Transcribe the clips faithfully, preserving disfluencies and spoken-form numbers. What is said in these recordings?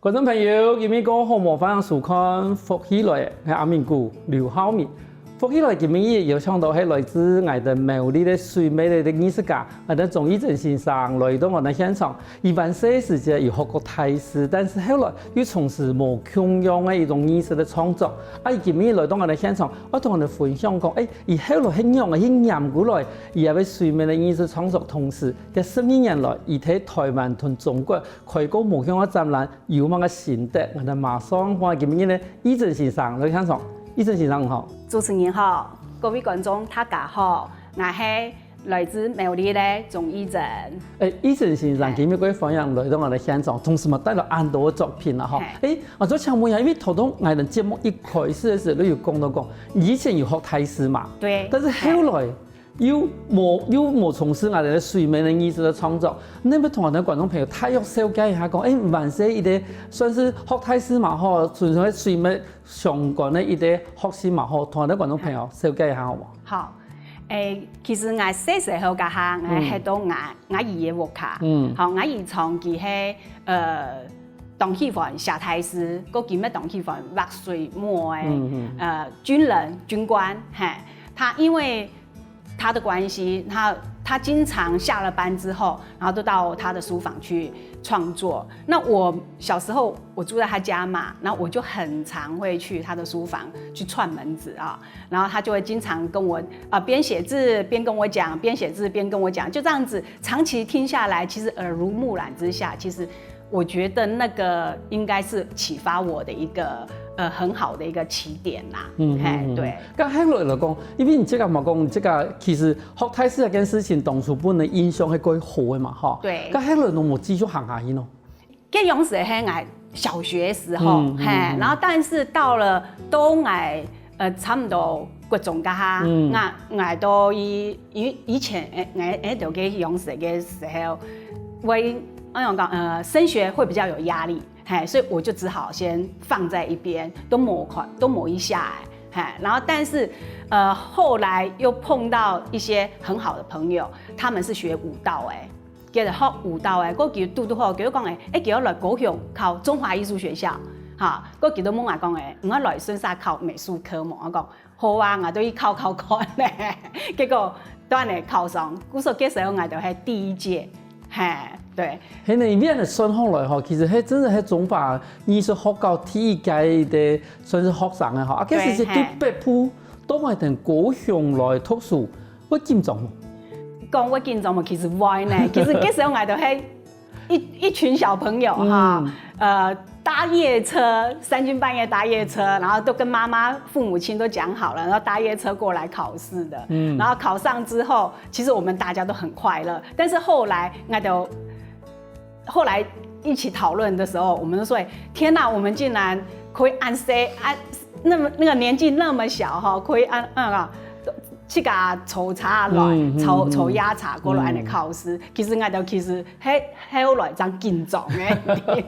觀眾朋友，今晡日過好無？歡迎收看《福氣來了》，𠊎阿明哥劉浩明。《福氣來》今晡日邀請到係來自𠊎兜苗栗个水美个藝術家，𠊎兜鍾益珍先生來到𠊎兜現場。佢還細个時節有學過大字，但是後來又從事無共樣个一種藝術个創作。啊，佢今晡日來到𠊎兜現場，愛同𠊎兜分享講，欸，佢後來係仰仔去拈過來，佢也係水美个藝術創作，同時這十二年來，佢在臺灣同中國 開過無共个展覽，有麼个心得？𠊎兜馬上歡迎今晡日个益珍先生來現場。益珍先生好。主持人好，各位觀眾大家好，𠊎係來自苗栗个鍾益珍。欸，益珍先生，今晡日過歡迎來到𠊎兜現場，同時嘛帶來恁多个作品啦吼。欸，𠊎再請問一下，因為頭先𠊎兜節目一開始个時節，你有講到講，以前有學大字嘛，對，但是後來 又無又無從事𠊎兜个水美个藝術个創作。你愛同𠊎兜觀眾朋友大約紹介一下，講，欸，還細一个，算是學大字嘛吼，純粹水美相關个一个學習嘛吼，同𠊎兜觀眾朋友紹介一下好無？好，欸，其實𠊎細時候該下，𠊎歇到𠊎𠊎姨个屋下，嗯，好，𠊎姨長期係呃當喜歡寫大字，過今晡日當喜歡畫水墨个，呃，軍人軍官，嘿，他因為 他的關係，他他經常下了班之後，然後都到他的書房去創作。那我小時候我住在他家嘛，然後我就很常會去他的書房去串門子啊，然後他就會經常跟我啊邊寫字邊跟我講，邊寫字邊跟我講，就這樣子長期聽下來，其實耳濡目染之下，其實 我覺得那個應該是啟發我的一個呃很好的一個起點啦。嗯，嘿，對。該後來來講，因為你這個嘛講，這個其實學大字這件事情，當初分你个印象係較好个嘛，吼。對。該後來你有無繼續行下去呢？該樣時係𠊎小學時候，嘿，然後但是到了都𠊎呃差不多國中該下，𠊎𠊎都以以以前誒誒誒，就該樣時个時候，會 那種講呃升學會比較有壓力，嘿，所以我就只好先放在一邊，都無看，都無去寫，嘿，然後但是呃後來又碰到一些很好的朋友，他們是學舞蹈誒，佢學舞蹈誒，過去堵堵好，佢講誒，誒，佢愛來高雄考中華藝術學校，哈，過去都問𠊎講誒，你愛來順續考美術科無？𠊎講 好啊，𠊎都去考考看咧。結果當然考上，故所該時候𠊎就係第一屆，嘿，對。係呢，你恁樣算下來吼，其實係真的係中華藝術學校第一屆个算是學生个吼，啊，該時節對北部到𠊎兜高雄來讀書，會緊張無？講會緊張無？其實會呢，其實該時候𠊎就係 一一群小朋友哈，呃，搭夜車，三更半夜搭夜車，然後都跟媽媽、父母親都講好了，然後搭夜車過來考試的。然後考上之後，其實我們大家都很快樂。但是後來，那就後來一起討論的時候，我們都說，欸，天哪，我們竟然可以恁細，恁那麼那個年紀那麼小哈，可以恁那個 自家坐車來，坐坐夜車過來恁樣考試。其實𠊎兜其實後後來正緊張个。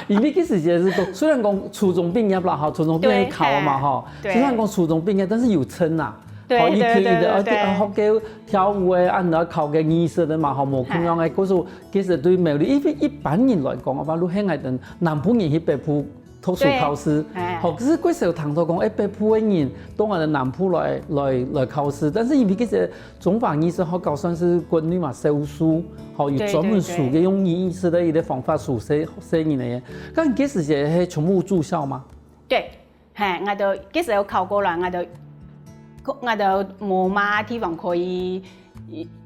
因為該時節係講，雖然講初中畢業啦，吼，初中畢業考嘛，吼，雖然講初中畢業，但是有成啊。對，吼，一定有个，對，對，對，對。學个跳舞个，啊，然後考个藝術个嘛，吼，無共樣个。故所其實對苗栗，因為一般人來講，啊，比如講𠊎兜南部人去北部 讀書考試。對，哎。吼，可是該時候聽到講，欸，北部个人到𠊎兜南部來來來考試，但是因為該時中華藝術學校算是國內嘛少數，吼，有專門書个用藝術个一個方法書寫寫人个。該你該時節係全部住校嗎？對，嘿，𠊎兜該時候考過來，𠊎兜𠊎兜無麼个地方可以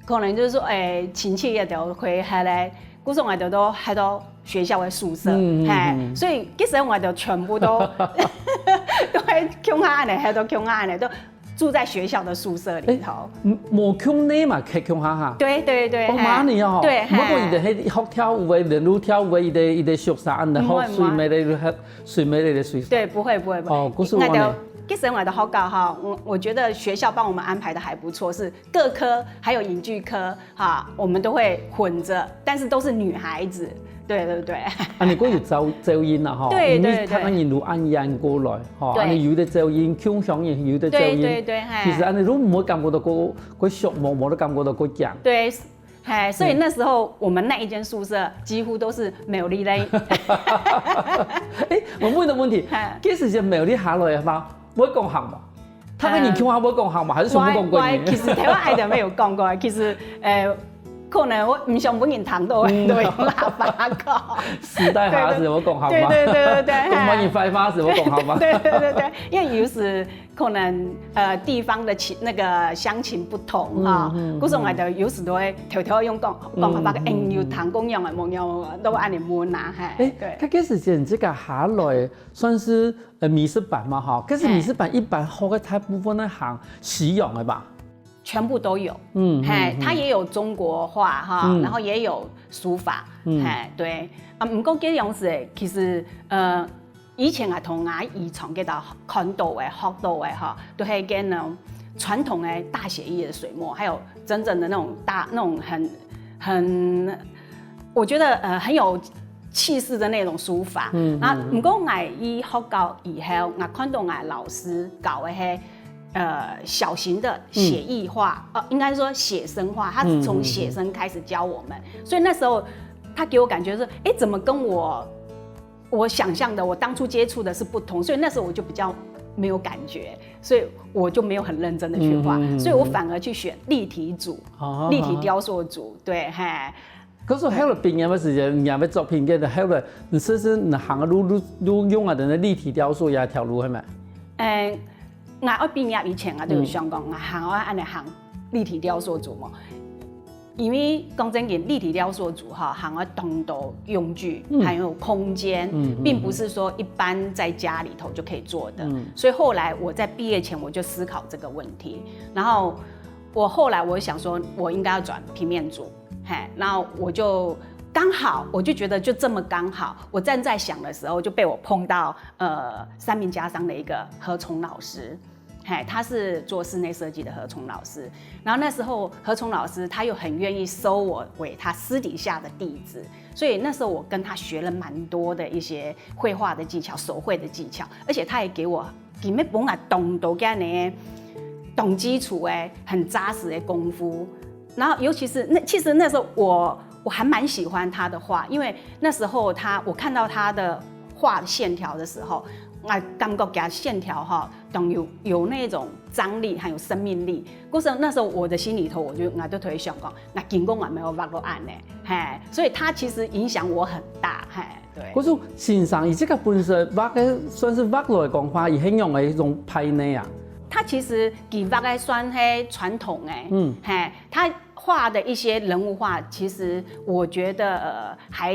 可能就係說，欸，親戚也都會歇咧，故所𠊎兜都歇到學校个宿舍，嗯，嗯，嘿，嗯。所以該時候𠊎兜全部都都會共下恁樣，歇到共下恁樣，都住在學校的宿舍裡頭。欸，無共內嘛，歇共下哈？對對對，哦，嘿。麼个哦，對，嘿。毋過佢兜係學跳舞个，練舞跳舞个，佢兜佢兜宿舍恁樣，毋會，毋會。學水美个，學水美个个水。對，不會不會不會。哦，故所恁樣。𠊎兜，該時候𠊎兜學校哈，我我覺得學校幫我們安排得還不錯，是 各科還有影劇科，哈，我們都會混著，但是都是女孩子，對對對。啊，你講有照照應啦，吼，對對對。因為大家人都恁樣過來，吼，對。啊，你有个照應，共鄉人有个照應，對對對，嘿。其實恁樣都毋會感覺到過過寂寞，無得感覺到過驚。對，嘿，所以那時候我們那一間宿舍幾乎都是苗栗人。哎，𠊎問个問題，該時節苗栗下來个話，會講客無？客家人講話會講客無？還是全部講國語？其實頭下𠊎都沒有講過，其實，呃，可能𠊎毋想分人聽到，都用客話講。時代下時會講客無？對對對對對，講華語話時會講客無？對對對對，因為有時 可能呃地方的情那個鄉情不同哈，故所𠊎兜有時都會偷偷用講講客話个，哎，有聽過樣啊，無樣啊，都會恁樣問啊，嘿，對。該該時節你這個下來算是呃美術班嘛哈，可是美術班一般學个大部分个行西洋个吧？全部都有，嗯，嘿，它也有中國畫哈，然後也有書法，嘿，對，啊，毋過這樣子，其實呃。 以前啊，同𠊎以前个到看到个、學到个哈，都係跟那種傳統的大寫意的水墨，還有真正的那種大那種很很，我覺得呃很有氣勢的那種書法。嗯，然後，毋過𠊎一學到以後，𠊎看到𠊎老師教的係呃小型的寫意畫，呃，應該說寫生畫，他是從寫生開始教我們，所以那時候他給我感覺是，哎，怎麼跟我 我想象的，我當初接觸的是不同，所以那時候我就比較沒有感覺，所以我就沒有很認真的去畫，所以我反而去選立體組、立體雕塑組，對，嘿。可是後來畢業个時間，你个作品，跟後來你試試你行个路路路用啊，等立體雕塑這條路，係無？嗯，𠊎愛畢業以前啊，就有想講，𠊎行愛恁樣行立體雕塑組嘛。 因為講真个，立體雕塑組哈，還有當多用具，還有空間，並不是說一般在家裡頭就可以做的。所以後來我在畢業前我就思考這個問題，然後我後來我想說，我應該要轉平面組，嘿，然後我就剛好，我就覺得就這麼剛好，我正在想的時候就被我碰到呃三民家商的一個何崇老師， 嘿，他是做室內設計的何崇老師。然後那時候何崇老師他又很願意收我為他私底下的弟子，所以那時候我跟他學了蠻多的一些繪畫的技巧、手繪的技巧，而且他也給我，佢乜分𠊎當多个呢，當基礎个、很扎實的功夫。然後尤其是那，其實那時候我我還蠻喜歡他的畫，因為那時候他，我看到他的畫的線條的時候，啊，感覺佢線條哈， 當有有那種張力，還有生命力。故所那時候我的心裡頭，我就𠊎就推想講，𠊎經過𠊎沒有畫過恁樣，嘿，所以他其實影響我很大，嘿，對。故所先生，佢這個本身畫个算是畫來講話，佢係用个一種派呢啊？他其實佢畫个算係傳統个，嗯，嘿，他畫的一些人物畫，其實我覺得呃還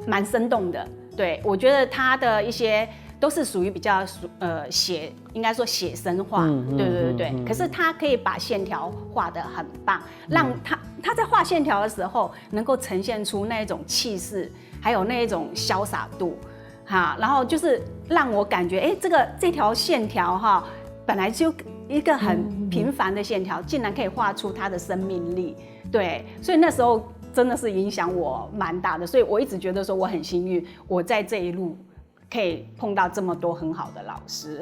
蠻生動的。對，我覺得他的一些都是屬於比較屬呃寫，應該說寫生畫，對對對對。可是他可以把線條畫得很棒，讓他他在畫線條的時候，能夠呈現出那種氣勢，還有那種瀟灑度，哈，然後就是讓我感覺，哎，這個這條線條哈，本來就一個很平凡的線條，竟然可以畫出它的生命力。 對，所以那時候真的是影響我蠻大的，所以我一直覺得說我很幸運，我在這一路可以碰到這麼多很好的老師。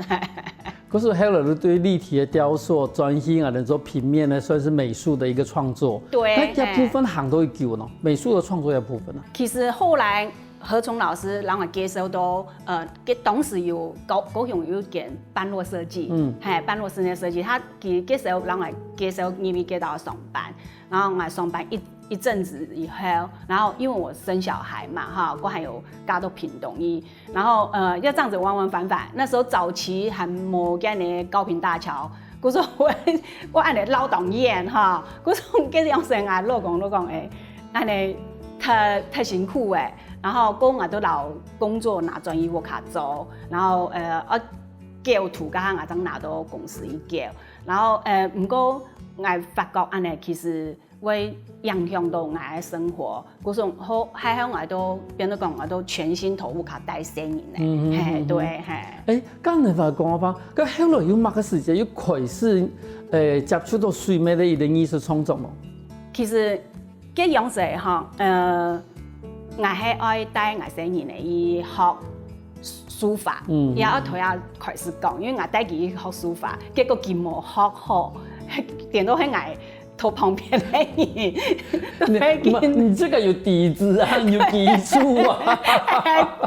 可是後來你對立體的雕塑轉型啊，你做平面呢，算是美術的一個創作。對，該這部分行到幾久呢？美術的創作這部分呢？其實後來何崇老師，然後介紹到，呃，當時有高高雄有一間半落設計，嗯，嘿，半落室內設計，他其實介紹，然後介紹入去該搭上班， 然後𠊎上班一一陣子以後，然後因為我生小孩嘛，哈，我還有嫁到屏東去，然後呃要這樣子往往返返。那時候早期還無該个高屏大橋，故所我我恁樣繞當遠哈，故所該樣時𠊎老公都講，哎，恁樣太太辛苦誒，然後講𠊎都老工作拿轉去屋下做，然後呃啊，繳圖該下𠊎正拿到公司去繳，然後呃，毋過𠊎發覺恁樣其實 會影響到𠊎个生活。故所好，還好𠊎都變做講，𠊎都全心投入去帶細人呢。嗯，嗯，嘿，嗯，嗯。對，嘿。誒，恁樣話講个話，該後來有麼个時節又開始，誒，接觸到水墨个一個藝術創作無？其實，該樣時吼，呃，𠊎係愛帶𠊎細人仔去學書法，嗯。也愛同佢開始講，因為𠊎帶佢去學書法，結果佢無學好，顛倒係𠊎 坐旁邊个人，都已經，你這個有底子啊，有基礎啊。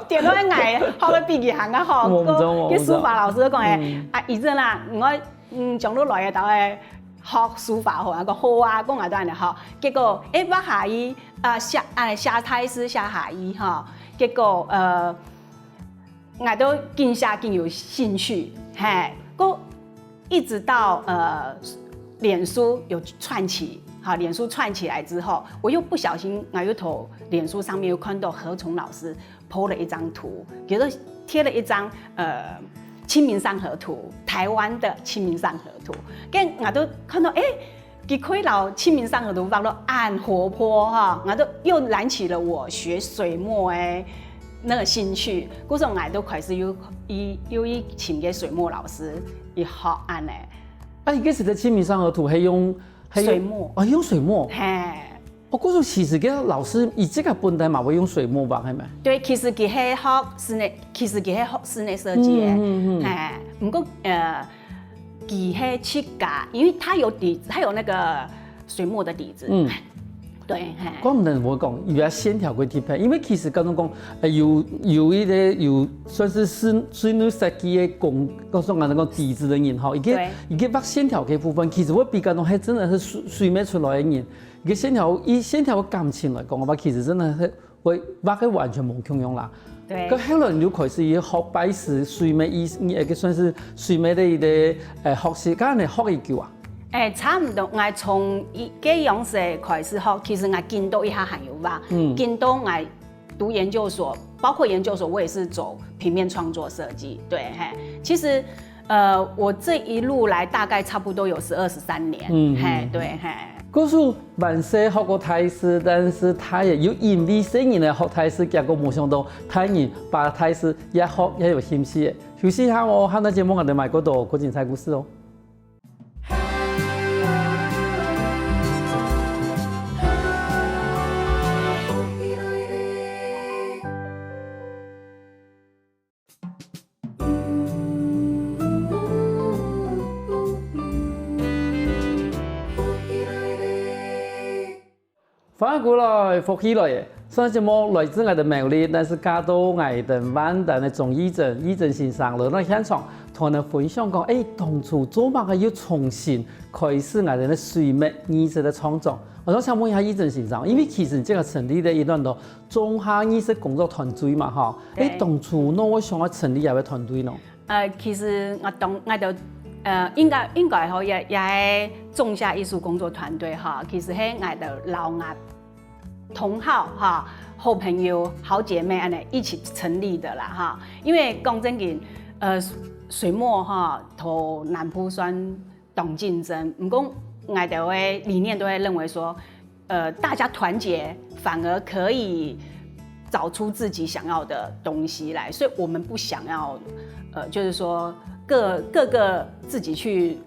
點到𠊎學个比佢還較好，我毋知，我毋知。該書法老師講誒，啊，怡珍啊，𠊎，嗯，將來个到誒，學書法好啊，講好啊，講𠊎都恁樣學。結果，誒，畫下去，啊，寫，哎，寫大字寫下去吼，結果，呃， 𠊎都緊寫緊有興趣，嘿，過一直到，呃，臉書有串起，好，臉書串起來之後，我又不小心，𠊎又從臉書上面又看到何崇老師po了一張圖，就是貼了一張，呃，清明上河圖，臺灣的清明上河圖，跟𠊎都看到，誒， 佢可以摎清明上河圖畫到恁活潑哈，𠊎都又燃起了我學水墨个那個興趣，故所𠊎都開始有，有，有去尋該水墨老師去學恁樣。啊，你該時个清明上河圖係用，係用，水墨。哦，用水墨。嘿。哦，故所其實該老師佢自家本來嘛會用水墨畫，係無？對，其實佢係學室內，其實佢係學室內設計个，嗯，嗯，嗯。嘿，毋過，呃， 佢係自家，因為他有底，他有那個水墨的底子。嗯。對，嘿。怪毋得𠊎講，佢个線條較特別，因為其實講到講，呃，有，有一個有算是室，室內設計个工，講說𠊎等講底子个人吼，佢个，對。佢个畫線條个部分，其實𠊎比較講，還真的係水，水墨出來个人，佢个線條，以線條个感情來講个話，其實真的係 會畫个完全無共樣啦。對。該後來你就開始學拜師，水墨藝，你个算是水墨个一個，呃，學習，該恁樣學幾久啊？誒，差毋多，𠊎從一，該樣式開始學，其實𠊎緊到一下還有畫，嗯。緊到𠊎讀研究所，包括研究所，我也是走平面創作設計，對，嘿。其實，呃，我這一路來大概差不多有十二、十三年，嗯，嘿，嗯，對，嘿。故所 還細學過大字，但是大了又因為細人仔學大字，結果無想到大人把大字也學也有興趣。休息一下哦，下段節目𠊎等還過多過精彩故事哦。 歡迎歸來，福氣來了！上節目來自𠊎等苗栗，但是嫁到𠊎等萬丹个鍾怡珍，怡珍先生來到現場，同𠊎等分享講，誒，當初做麼个又重新開始𠊎等个水墨藝術个創作。𠊎想請問一下怡珍先生，因為其實你這個成立了一段多 中華藝術工作團隊嘛，吼。對。誒，當初仰會想愛成立這個團隊呢？呃，其實𠊎當，𠊎就，呃，應該，應該吼，也，也係中華藝術工作團隊哈，其實係𠊎就摎𠊎同好哈，好朋友、好姐妹恁樣一起成立的啦哈。因為講真个，呃，水墨哈，在南部算 當競爭。毋過𠊎兜个理念都會認為說，呃，大家團結反而可以找出自己想要的東西來，所以我們不想要，呃，就是說各，各個自己去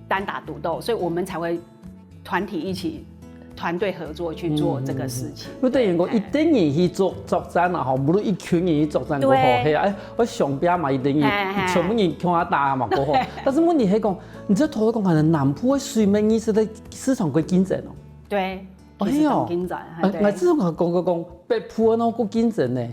單打獨鬥，所以我們才會團體一起，團隊合作去做這個事情。嗯，嗯，嗯。就等於講，一群人去作，作戰啊，吼，無論一群人去作戰，對。過好，係啊，誒，𠊎相比嘛，一群人，嘿，嘿。全部人共下打嘛，過好。但是問題係講， 你這頭先講个南部个水墨藝術个市場較競爭哦。對，哎喲，其實當競爭，哎，對。𠊎，𠊎之前講，講，講北部个喏，較競爭呢。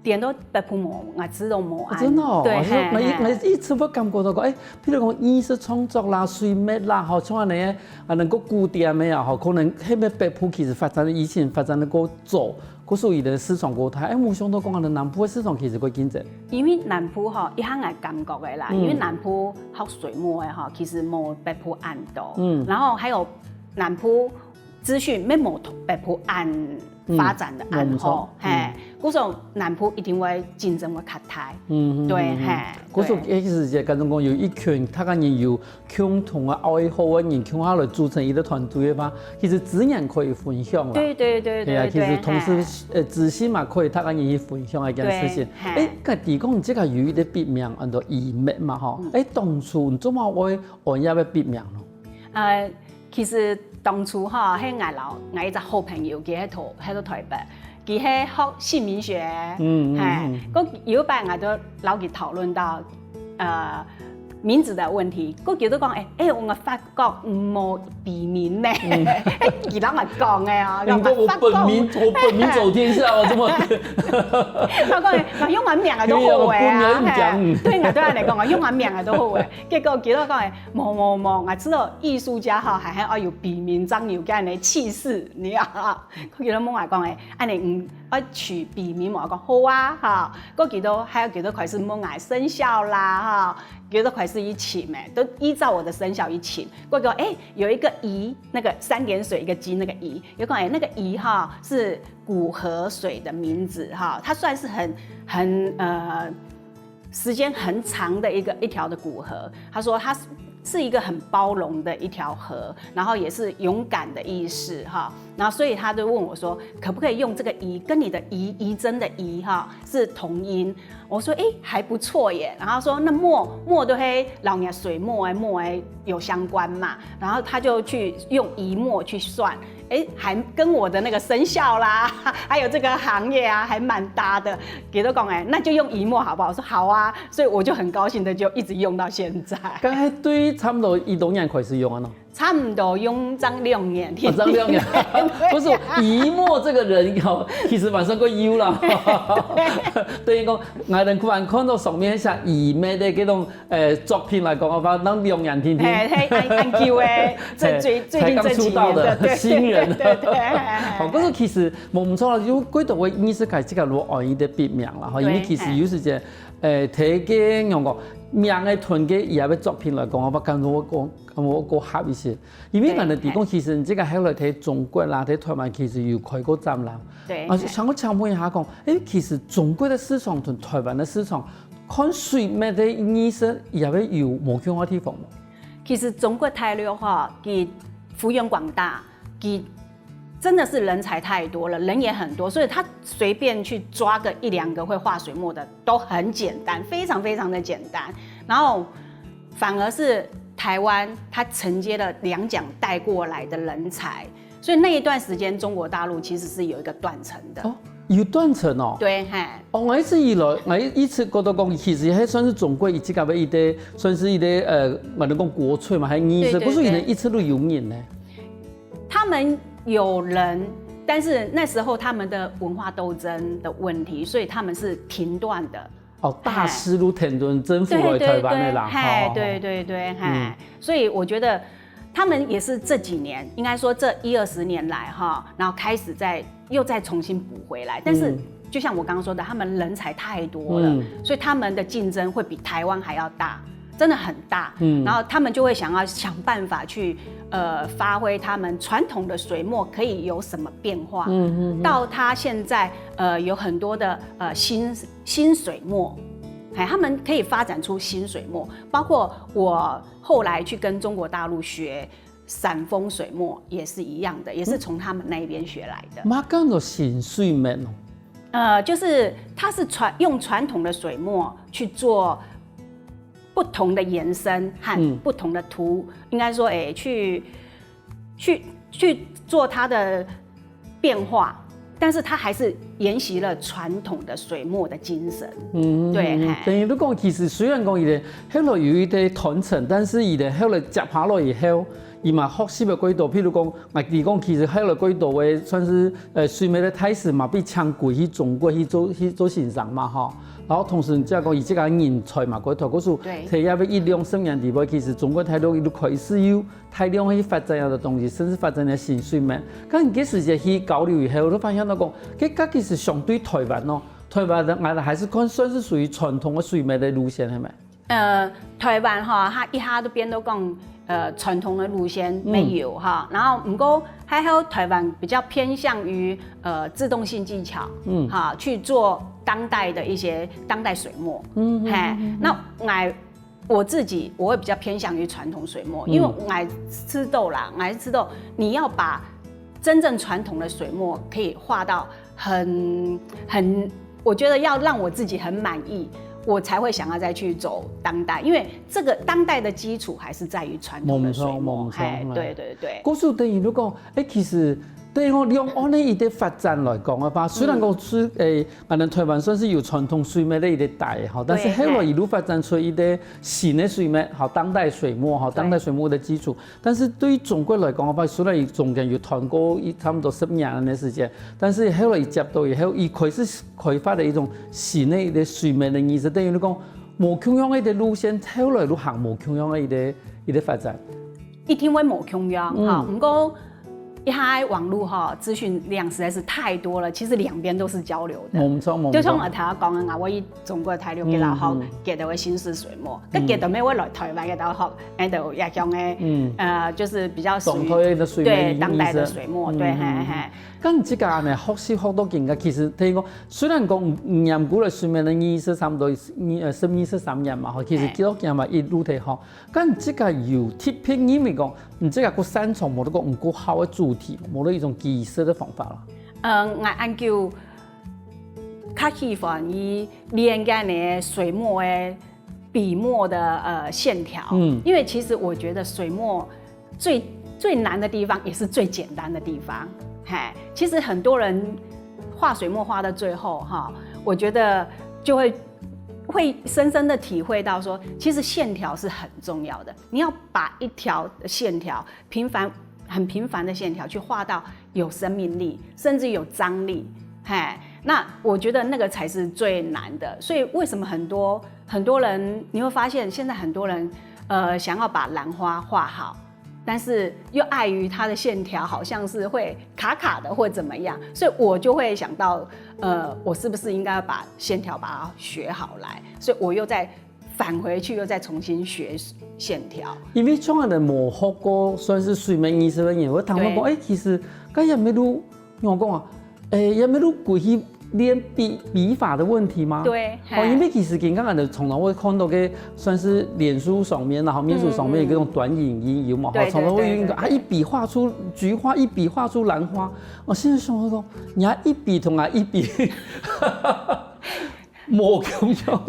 點到北部無，𠊎知道無哦，恁。真的哦，對，𠊎是，𠊎一，嘿，嘿。𠊎一直會感覺到講，哎，譬如講藝術創作啦、水墨啦，吼，像恁樣个，啊，能夠古典个啊，吼，可能該邊北部其實發展个以前發展个較早， 故所佢个市場較大，哎，無想到講恁樣南部个市場其實較競爭。因為南部吼，一下𠊎感覺个啦，嗯。因為南部學水墨个吼，其實無北部恁多。嗯。然後還有南部資訊也無北部恁發展个恁好，嗯，無錯。嘿，嗯。故所南部一定會競爭會較大。嗯，嗯，對，嗯，嗯。嘿，故所，對。意思係，感覺講有一群大家人有 共同个愛好个人共下來組成一個團隊个話，其實資源可以分享啦。對，對，對，對，係啊，其實同時，對，嘿。呃，資訊嘛可以大家人去分享一件事情。對，嘿。哎，該你講你這個有一個筆名，安到怡美嘛，吼。嗯。哎，當初你做麼个會安這個筆名呢？呃，其實當初吼，係𠊎摎𠊎一隻好朋友，佢係在，係在臺北，佢係學姓名學，嗯，嗯，嘿，嗯。過有一擺𠊎就摎佢討論到，呃，名字的問題，佢就講，欸，欸，𠊎發覺無筆名呢，欸，佢摎𠊎講个哦，毋過我本名，我本名走天下，我這麼，佢講，用𠊎名个都好个啊，對，𠊎對佢來講，用𠊎名个都好个。結果佢就講，欸，無無無，𠊎知道藝術家哈，還還愛有筆名，正有恁樣个氣勢，你啊，佢就問𠊎講，欸，恁樣，嗯，愛取筆名無？𠊎講好啊，哈，過佢就還有佢就開始問𠊎生肖啦，哈。 佢就開始一起嘛，都依照我的生肖一起。過去，欸，有一個乙，那個三點水一個金那個乙，有講，欸，那個乙哈是古河水的名字哈，它算是很很呃時間很長的一個一條的古河。他說它是是一個很包容的一條河，然後也是勇敢的意思哈。然後所以他就問我說，可不可以用這個乙跟你的怡怡珍的怡哈是同音？ 我說，欸，還不錯耶。然後說，那墨，墨都係摎若水墨欸，墨欸有相關嘛。然後他就去用乙墨去算，欸，還跟我的那個生肖啦，還有這個行業啊，還蠻搭的。佢就講，欸，那就用乙墨好不好？我說好啊，所以我就很高興的就一直用到現在。該對差不多一六年開始用啊喏。 差毋多用正兩年。哦，正兩年。毋係，乙墨這個人哦，其實還算較幼啦。等於講，𠊎等突然看到上面寫乙墨个這種，呃，作品來講个話，正兩年定定。係，係，恁恁久个，最最最近這幾年的，才剛出道的新人。對對對對。哦，可是其實無毋著啦，有幾多位藝術家自家有恁樣个筆名啦，吼，因為其實有時節，呃，提个仰講，名个同个佢个作品來講，𠊎感覺𠊎講，𠊎講較合一些。 因為𠊎等知講，其實你這個後來在中國啦，在台灣其實有開過展覽。對。啊，想要請問一下講，欸，其實中國的市場同台灣的市場，看水墨个藝術，也會有無共樣个地方無？其實中國大陸哈，佢幅員廣大，佢真的是人才太多了，人也很多，所以他隨便去抓個一兩個會畫水墨的都很簡單，非常非常的簡單。然後 反而是台灣它承接了兩蔣帶過來的人才，所以那一段時間中國大陸其實是有一個斷層的。哦，有斷層哦。對，嘿。哦，𠊎一直以來，𠊎一直覺得講，其實還算是中國一直个一個，算是一個呃，𠊎等講國粹嘛，還藝術，對對對。可是佢等一直都有人呢。他們有人，但是那時候他們的文化鬥爭的問題，所以他們是停斷的。 哦，大師都挺多征服了台灣的啦，嘿，对对对，嘿，所以我觉得他们也是这几年，应该说这一二十年来哈，然后开始在又再重新补回来。但是就像我刚刚说的，他们人才太多了，所以他们的竞争会比台湾还要大，真的很大。然后他们就会想要想办法去呃发挥他们传统的水墨可以有什么变化，到他现在呃有很多的呃新 新水墨，哎，他们可以发展出新水墨，包括我后来去跟中国大陆学散风水墨也是一样的，也是从他们那一边学来的。嘛叫做新水墨哦。呃，就是它是传用传统的水墨去做不同的延伸和不同的图，应该说，哎，去去去做它的变化，但是它还是沿袭了传统的水墨的精神。嗯，对，嗯，嘿。等于你讲，其实虽然讲佢个后来有一个断层，但是佢个后来接下来以后，佢嘛学习了几多。譬如讲，𠊎知讲，其实后来几多个算是呃水墨个大师嘛，被请过去中国去做去做先生嘛，吼。然后同时，再讲佢自家人才嘛，过头，故所对。在那个一两十年里背，其实中国大陆一路开始有 大量去发展个东西，甚至发展个新水墨。但你个时节去交流以后，我都发现到讲，这个其实相对台湾哦，台湾的俺还是看算是属于传统的水墨的路线，系咪？呃，台湾哈，它一下都变到讲，呃，传统的路线没有哈，然后不过还好台湾比较偏向于呃自动性技巧，嗯，哈，去做当代的一些当代水墨，嗯，嘿，那俺 我自己我会比较偏向于传统水墨，因为我知道啦，我知道你要把真正传统的水墨可以画到很很，我觉得要让我自己很满意，我才会想要再去走当代，因为这个当代的基础还是在于传统的水墨。哎，对对对。故所等于如果，哎，其实對哦，兩岸个一个發展來講个話，雖然講係，誒，𠊎等臺灣算係有傳統水墨个一个底吼，但是後來一路發展出一个新个水墨，吼，當代水墨，吼，當代水墨个基礎。但是對於中國來講个話，雖然佢中間有斷過一差不多十年个時間，但是後來佢接到以後，佢開始開發了一種新个一个水墨个意思，等於你講無共樣个一个路線，後來就行無共樣个一个一个發展。一定會無共樣哈。毋過一下網路哈，資訊量實在是太多了，其實兩邊都是交流的。無錯，無錯。就像我頭先講个，我以中國大陸个老學，佢等會新式水墨，該佢等會來臺灣个老學，佢等也講个，呃，就是比較屬於當代个水墨對當代的水墨，對，嘿嘿。該你自家呢，學習學到今个，其實等於講，雖然講念過來水墨个二十三到二呃十二十三年嘛，吼，其實幾多年嘛一路在學。 該你自家有特別認為講，你自家較擅長，無論講你較好个主題，無論一種技術个方法啦。嗯，𠊎恁久較喜歡於練該个水墨个筆墨的呃線條，嗯，因為其實我覺得水墨最最難的地方也是最簡單的地方，嘿，其實很多人畫水墨畫到最後哈，我覺得就會會深深的體會到說，其實線條是很重要的。你要把一條線條平凡、很平凡的線條去畫到有生命力，甚至有張力，嘿，那我覺得那個才是最難的。所以為什麼很多很多人你會發現，現在很多人呃想要把蘭花畫好，但是又礙於它的線條好像是會卡卡的或怎麼樣，所以我就會想到，呃，我是不是應該要把線條把它學好來？所以我又再返回去，又再重新學線條。因為從來無學過，算是水墨二十个人，我聽到講，哎，其實該也無路，我講啊，哎，也無路過去練筆筆法的問題嗎？對，哦，因為其實剛剛的常常會看到个，算是臉書上面，然後面書上面有這種短影音，有嘛？對常常會用一個對對啊，一筆畫出菊花，一筆畫出蘭花。我心裡想說，你還一筆同啊一筆。無共樣，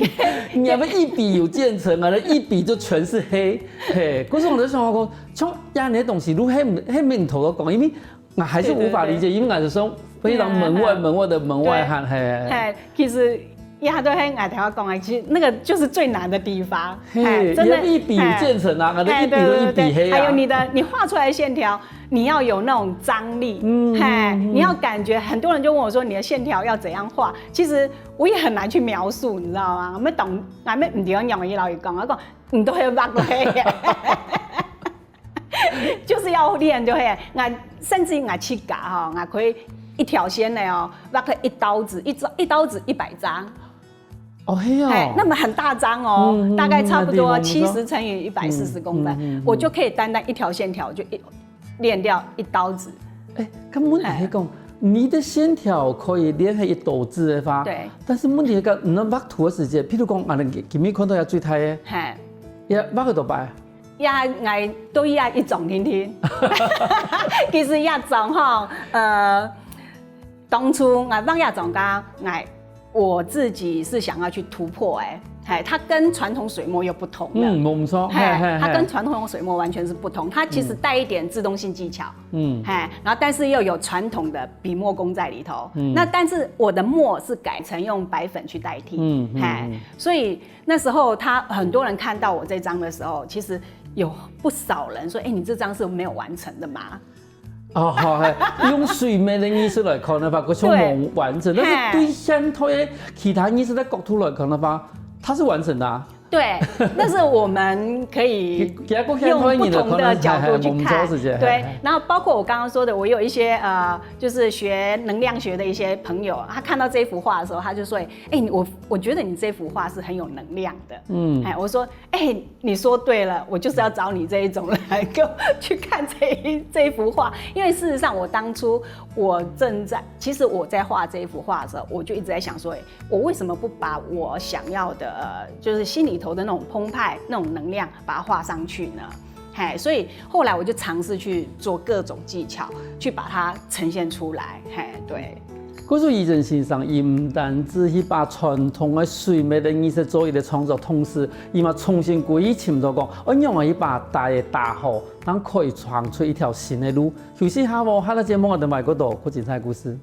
你還不一筆有漸層啊，那一筆就全是黑，嘿，可是我在想講，像這樣的東西，如果黑黑面頭都講，因為我還是無法理解，因為我是說非常門外門外的門外漢，嘿，嘿，其實也都係𠊎頭先講个，其實那個就是最難的地方，嘿，真的你一筆有漸層啊，那一筆就一筆黑啊，還有你的你畫出來的線條，你要有那種張力，嗯，嘿，你要感覺很多人就問我說你的線條要怎樣畫，其實我也很難去描述，你知道嗎？我們懂，我們毋知樣用，伊老師講，我講你都會畫過黑。就是要練，就係，我甚至我自家哈，我可以一條線个哦，畫个一刀子，一張一刀子一百張，哦，係哦，那麼很大張哦，大概差不多七十乘以一百四十公分，我就可以單單一條線條就一練掉一刀子。哎，根本你係講，你的線條可以練係一刀子个話，對，但是問題係，你畫圖个時節，譬如講，啊，你今日看到也最大个，嘿，也畫个多擺。 也，𠊎都也一種定定。其實也種吼，呃，當初𠊎畫也種个，𠊎我自己是想要去突破哎，嘿，它跟傳統水墨又不同的。嗯，無錯，嘿嘿，它跟傳統水墨完全是不同，它其實帶一點自動性技巧，嗯，嘿，然後但是又有傳統的筆墨工在裡頭。那但是我的墨是改成用白粉去代替，嗯，嘿，所以 那時候他很多人看到我這張的時候，其實有不少人說：「哎，你這張是沒有完成的嗎？」哦，好，嘿，用水墨个藝術來看个話，佢就無完整。但是對現代个其他藝術个角度來看个話，它是完整的啊。對，那是我們可以用不同的角度去看。對，然後包括我剛剛說的，我有一些呃，就是學能量學的一些朋友，他看到這幅畫的時候，他就說：「哎，我我覺得你這幅畫是很有能量的。」嗯，哎，我說：「哎，你說對了，我就是要找你這一種來跟我去看這一這一幅畫。」因為事實上，我當初我正在，其實我在畫這一幅畫的時候，我就一直在想說：「哎，我為什麼不把我想要的，呃，就是心裡頭的那種澎湃、那種能量，把它畫上去呢？」嘿，所以後來我就嘗試去做各種技巧，去把它呈現出來。嘿，對。故所以余真先生，佢毋單止去把傳統个水墨个藝術做一個創作，同時佢嘛重新歸去尋到講，愛仰般去把大个打好，正可以創出一條新个路。休息下哦，下個節目𠊎等還過多，過精彩故事。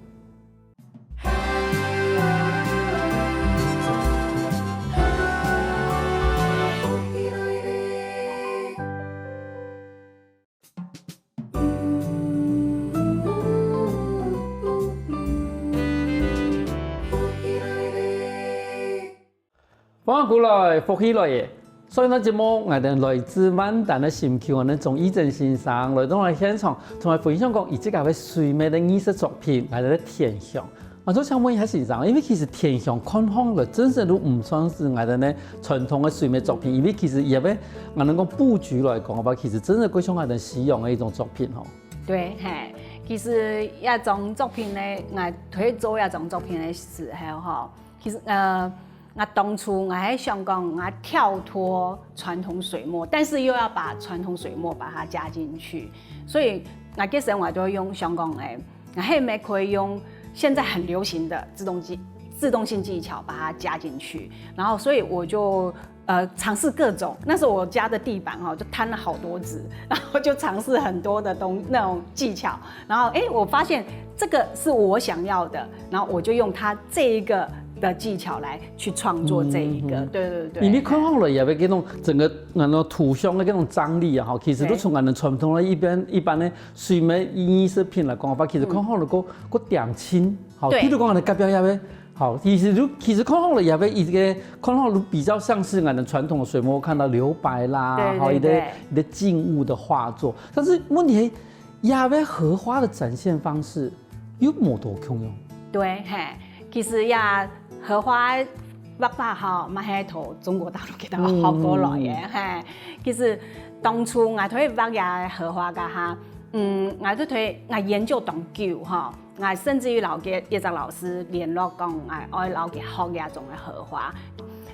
歡迎過來，福氣來了！所以呢，節目𠊎等來自萬丹个心臼，𠊎等鍾裕真先生來到𠊎現場，同𠊎分享講佢自家个水墨个藝術作品，𠊎等个天香。 𠊎就想問一下先生，因為其實天香看上來真實都毋算係𠊎等个傳統个水墨作品，因為其實佢个𠊎等講布局來講个話，其實真的過像𠊎等西洋个一種作品吼。對，嘿，其實這種作品呢，𠊎推做這種作品个時候吼，其實呃，𠊎當初𠊎還想講，𠊎跳脫傳統水墨，但是又要把傳統水墨把它加進去，所以𠊎个生活都會用香港个。 然後也可以用現在很流行的自動技自動性技巧把它加進去，然後所以我就呃嘗試各種，那時候我家的地板哈就攤了好多紙，然後就嘗試很多的東那種技巧，然後哎我發現這個是我想要的，然後我就用它這一個的技巧來去創作這一個，嗯嗯對對對，因為看上來也有這種整個那種圖像的這種張力啊，哈，其實都從𠊎等傳統的一般一般的 水墨藝術品來講个話，其實看好了个个點睛，好，對。譬如講，𠊎等隔壁這位，好，其實就其實看好了這位一個看好了比較像是𠊎等傳統的水墨，看到留白啦，對，好，一個對，對。一個靜物的畫作。但是問題，這位荷花的展現方式又無多共樣。對，嘿，其實這荷花畫法吼，嘛係從中國大陸佢等學過來个，嗯。嘿，其實當初𠊎在畫這荷花个哈， 嗯，𠊎就對𠊎研究當久吼，𠊎甚至於摎佢一隻老師聯絡講，𠊎愛摎佢學這種个荷花。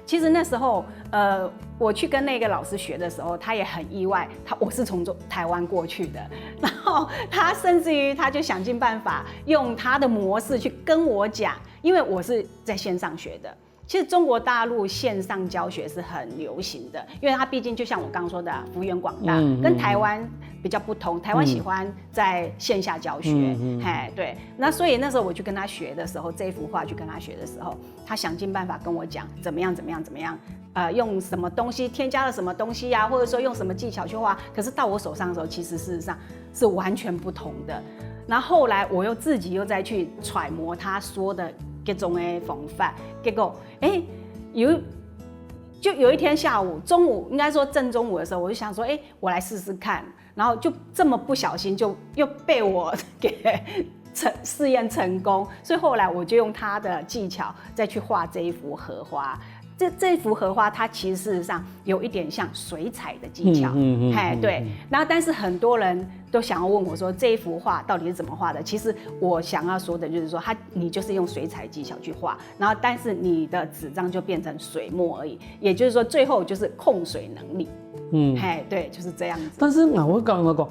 其實那時候，呃，我去跟那個老師學的時候，他也很意外，他我是從中台灣過去的，然後他甚至於他就想盡辦法用他的模式去跟我講，因為我是在線上學的。 其實中國大陸線上教學是很流行的，因為它畢竟就像我剛剛說的啊，幅員廣大，嗯，跟台灣比較不同。台灣喜歡在線下教學，嗯，嗯。嘿，對。那所以那時候我去跟他學的時候，這幅畫去跟他學的時候，他想盡辦法跟我講怎麼樣怎麼樣怎麼樣，呃，用什麼東西添加了什麼東西呀，或者說用什麼技巧去畫。可是到我手上的時候，其實事實上是完全不同的。然後後來我又自己又再去揣摩他說的各種的方法，結果 哎，有就有一天下午，中午應該說正中午的時候，我就想說，哎，我來試試看，然後就這麼不小心就又被我給成試驗成功，所以後來我就用他的技巧再去畫這一幅荷花。這這幅荷花，它其實事實上有一點像水彩的技巧，嗯嗯嗯，嘿，對。然後但是很多人都想要問我說，這一幅畫到底是怎麼畫的？其實我想要說的就是說，它你就是用水彩技巧去畫， 然後但是你的紙張就變成水墨而已，也就是說最後就是控水能力。嗯，嘿，對，就是這樣子。但是𠊎會感覺講，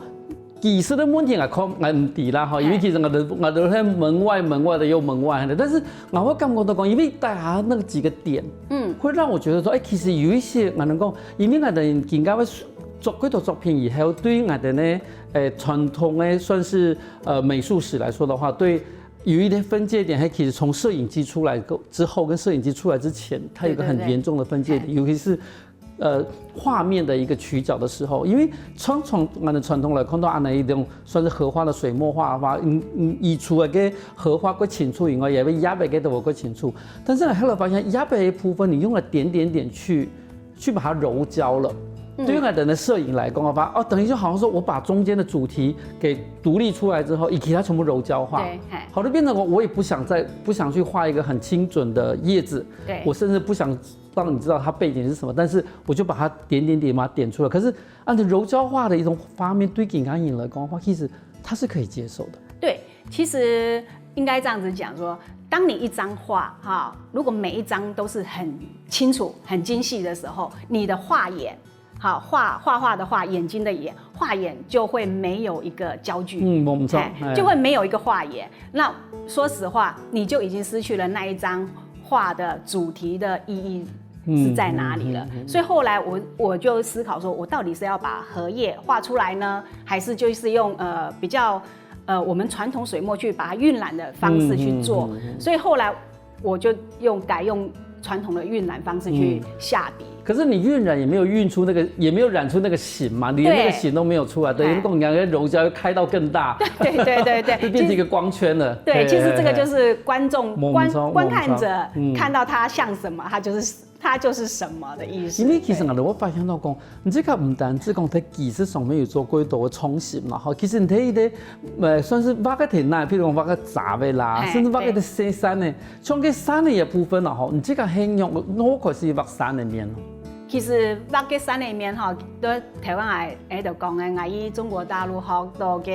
技術的問題𠊎看𠊎毋知啦哈，因為其實𠊎都𠊎都在門外門外的又門外的，但是𠊎會感覺到講，因為大家那幾個點，嗯，會讓我覺得說，哎，其實有一些𠊎能講，因為𠊎等今个會做過多作品以後，對於𠊎等呢，誒，傳統的算是呃美術史來說的話，對 有一些分界點，它其實從攝影機出來之後跟攝影機出來之前，它有一個很嚴重的分界點，對對對。尤其是呃畫面的一個取角的時候，因為傳統𠊎等傳統來看到恁樣一種算是荷花的水墨畫的話，嗯嗯，移除了个荷花過清楚以外，也會壓白个都會過清楚。但是呢，後來發現壓白的部分，你用了點點點去 去把它柔焦了。嗯。對於𠊎等的攝影來講的話，哦，等於就好像說我把中間的主題給獨立出來之後，以其他全部柔焦化。對，嘿。好，就變成我我也不想再不想去畫一個很精準的葉子，對。我甚至不想讓你知道它背景是什麼，但是我就把它點點點把它點出來。可是按照柔焦畫的一種畫面，對其他人來講的話，其實它是可以接受的。對，其實應該這樣子講說，當你一張畫哈，如果每一張都是很清楚、很精細的時候，你的畫眼好，畫，畫畫的畫，眼睛的眼，畫眼就會沒有一個焦距，嗯，無錯，哎，哎就會沒有一個畫眼。那說實話，你就已經失去了那一張畫的主題的意義是在哪裡了。嗯嗯嗯嗯所以後來我我就思考說，我到底是要把荷葉畫出來呢，還是就是用呃比較呃我们傳统水墨去把它晕染的方式去做？嗯嗯嗯嗯所以后来我就用改用传统的晕染方式去下笔。可是你晕染也没有晕出那个，也没有染出那个形嘛，连那个形都没有出来，等于哎讲你的柔焦又开到更大，对对对对，就变成一个光圈了。对，嘿其实这个就嘿是观众观没错没错观看者嗯看到它像什么，它就是它就是什么的意思。因为其实啊，对我发现到讲，你这个毋单止讲在技术上面有做过多的创新嘛，吼，其实你在一个呃算是畫个天呐，譬如讲畫个杂的啦，哎甚至畫个山山呢，像个山的一部分啦，吼，你这个很用，我开始畫山的面咯。其实畫个山里面吼，对台湾来，哎，就讲个，我以中国大陆好多个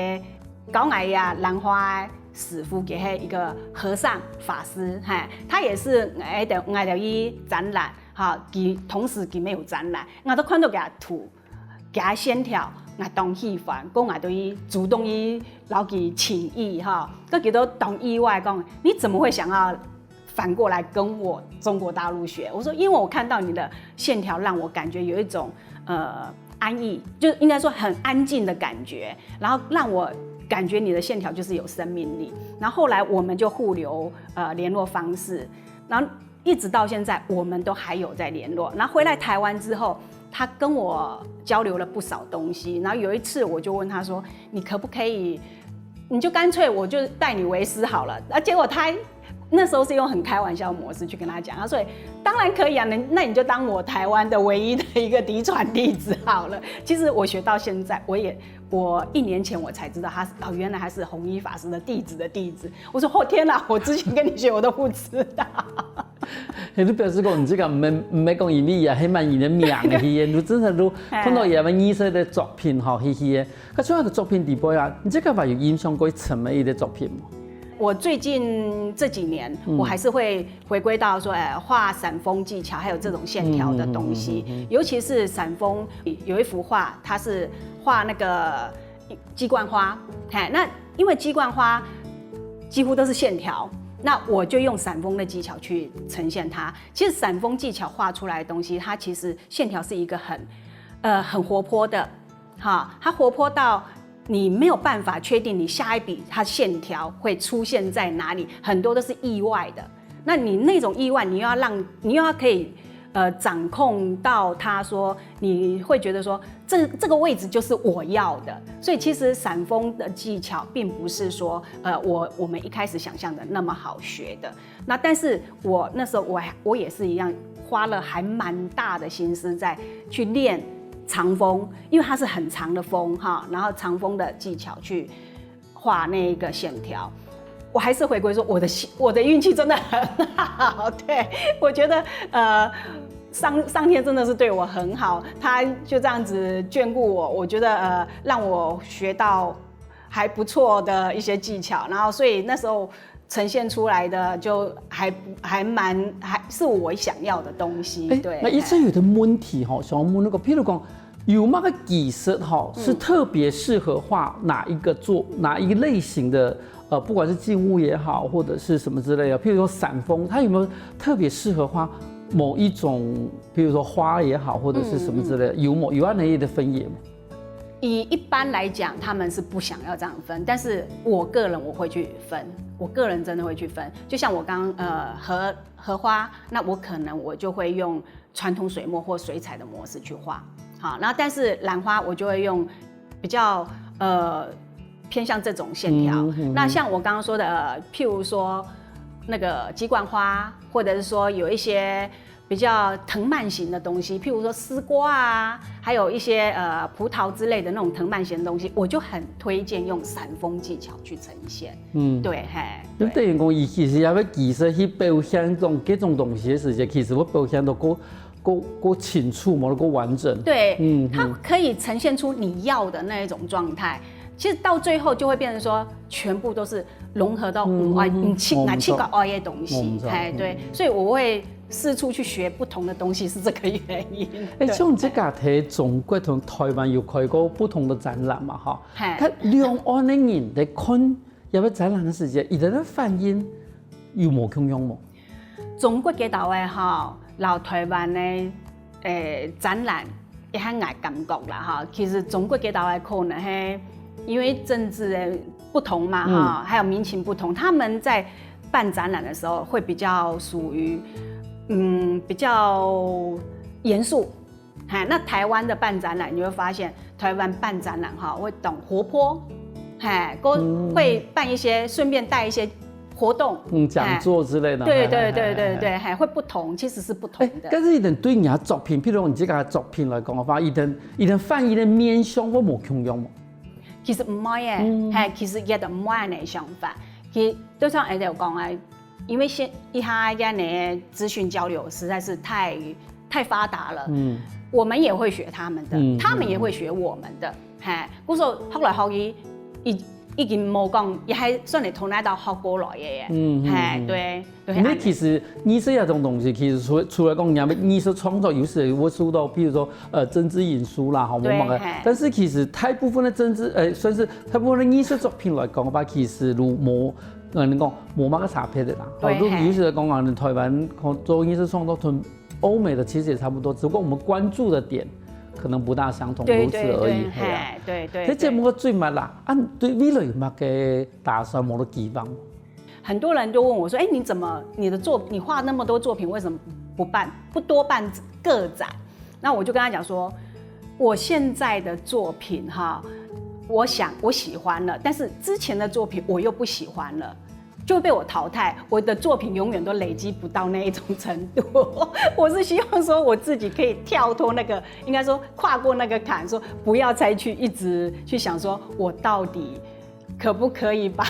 教我呀兰花的师傅，给他一个和尚法师，嘿，他也是，哎，就，我就以展览，哈，佢同时佢没有展览，我都看到佢个图，佢个线条，我当喜欢，讲我都以主动以老佢请意哈，个佢都当意外讲，你怎么会想要反过来跟我中国大陆学？我说，因为我看到你的线条，让我感觉有一种呃安逸，就应该说很安静的感觉，然后让我感觉你的线条就是有生命力。然后后来我们就互留呃联络方式，然后一直到现在我们都还有在联络。然后回来台湾之后，他跟我交流了不少东西。然后有一次我就问他说：“你可不可以？”你就干脆我就拜你为师好了。啊，结果他那时候是用很开玩笑的模式去跟他讲，他说：“当然可以啊，那那你就当我台湾的唯一的一个嫡传弟子好了。”其实我学到现在，我也我一年前我才知道他是哦，原来他是弘一法师的弟子的弟子。我说：“哦天哪，我之前跟你学我都不知道。”也就表示讲，你这个毋免毋免讲因为啊，迄蛮人的名去，你真的都看到也蛮艺术的作品吼，去去个。佢最后个作品底背啊，你这个话有影响过陈美一的作品吗？我最近这几年，我还是会回归到说，呃，画伞风技巧，还有这种线条的东西，尤其是伞风有一幅画，它是画那个鸡冠花，嘿，那因为鸡冠花几乎都是线条，那我就用伞风的技巧去呈现它。其实伞风技巧画出来的东西，它其实线条是一个很，呃，很活泼的，哈，它活泼到你没有办法确定你下一笔它线条会出现在哪里，很多都是意外的。那你那种意外，你又要让你又要可以呃掌控到它，说你会觉得说这这个位置就是我要的。所以其实伞风的技巧并不是说呃我我们一开始想象的那么好学的。那但是我那时候我还我也是一样花了还蛮大的心思在去练长风，因为它是很长的风哈，然后长风的技巧去画那个线条。我还是回归说，我的我的运气真的很好，对，我觉得呃上上天真的是对我很好，他就这样子眷顾我，我觉得呃让我学到还不错的一些技巧，然后所以那时候呈现出来的就还还蛮还是我想要的东西，哎，对。那一直有个问题吼，想要问那个，譬如讲，有那个技术吼，是特别适合画哪一个作哪一个类型的？呃，不管是静物也好，或者是什么之类的，譬如说伞风，它有没有特别适合画某一种，譬如说花也好，或者是什么之类的，有没有有按那一个分野吗？以一般来讲，他们是不想要这样分，但是我个人我会去分，我个人真的会去分。就像我刚刚呃荷荷花，那我可能我就会用传统水墨或水彩的模式去画，好，然后但是兰花我就会用比较呃偏向这种线条。那像我刚刚说的，呃，譬如说那个鸡冠花，或者是说有一些比较藤蔓型的东西，譬如说丝瓜啊，还有一些呃葡萄之类的那种藤蔓型的东西，我就很推荐用伞风技巧去呈现。嗯，对，嘿，就等于讲，伊其实也要技术去表现种各种东西的时间，其实会表现到够够够清楚嘛，够完整。对，嗯它可以呈现出你要的那一种状态。其实到最后就会变成说，全部都是融合到五爱，嗯你七我哪七个知道爱的东西我知，道哎，对，所以我会四处去学不同的东西，是这个原因。哎，像你自家在中国同台湾有开过不同的展览嘛，哈？嘿。看两岸的人在看这个展览的时间，佢等的反应有无共样无？中国个导演哈，老台湾的，诶，展览，一下来感觉啦哈。其实中国个导演可能嘿，因为政治的不同嘛哈，还有民情不同，他们在办展览的时候会比较属于，嗯，比较严肃。哎，那台湾的办展览，你会发现台湾办展览哈，会懂活泼，哎，都会办一些，顺便带一些活动，嗯，讲座之类的。对对对对对，哎，会不同，其实是不同的。但是佢等对你的作品，譬如你这个作品来讲的话，佢等佢等反应的面向会无共样吗？其实毋会耶，嗯，嘿，其实佢等毋会恁个想法。其实就像阿豆讲啊，因为现一下个呢资讯交流实在是太太发达了，嗯，我们也会学他们的，嗯，他们也会学我们的，嘿，故所后来好一一一经莫讲，也还算得从那到好过来耶，嗯，嘿，对。对，你其实艺术这种东西，其实除除了讲你要艺术创作，有时会受到，比如说呃政治因素啦，好，对，但是其实大部分的政治，呃，算是大部分的艺术作品来讲的话，其实如无，呃，你讲无么个差别的啦。对，尤其是讲啊，台湾做艺术创作同欧美的其实也差不多，只不过我们关注的点可能不大相同，对，如此而已。对，对，对，这节目个最末啦，啊，对未来有么个打算，么个期望？ 很多人就问我说：“哎，你怎么你的作你画那么多作品，为什么不办不多办个展？”那我就跟他讲说，我现在的作品哈，我想我喜欢了，但是之前的作品我又不喜欢了，就被我淘汰。我的作品永远都累积不到那一种程度。我是希望说我自己可以跳脱那个，应该说跨过那个坎，说不要再去一直去想说我到底可不可以把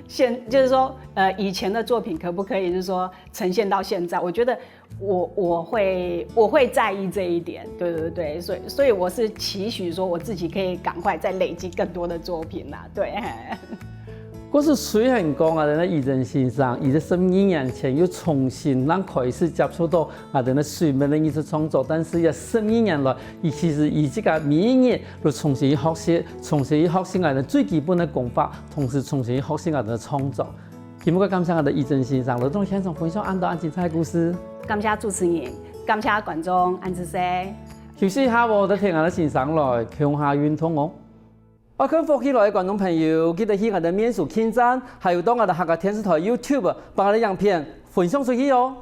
现就是说呃以前的作品可不可以就是说呈现到现在？我觉得我我会我会在意这一点，对对对，所以所以我是期许说我自己可以赶快再累积更多的作品啦，对。可是虽然讲啊，人家以真先生，佢在十二年前又重新让开始接触到啊，人家水门的艺术创作，但是也十二年来，佢其实佢自家每一日都重新学习，重新学习啊，最基本的功法，同时重新学习啊，的创作。今日个感谢啊，以真先生，来到现场分享恁多恁精彩的故事。感谢主持人，感谢观众，恁仔细。休息一下哦，再听啊，先生来，共下运动哦。 爱看福氣來个觀眾朋友，記得去𠊎兜面書網站，還有到𠊎兜客家電視台YouTube，幫𠊎兜影片分享出去哦。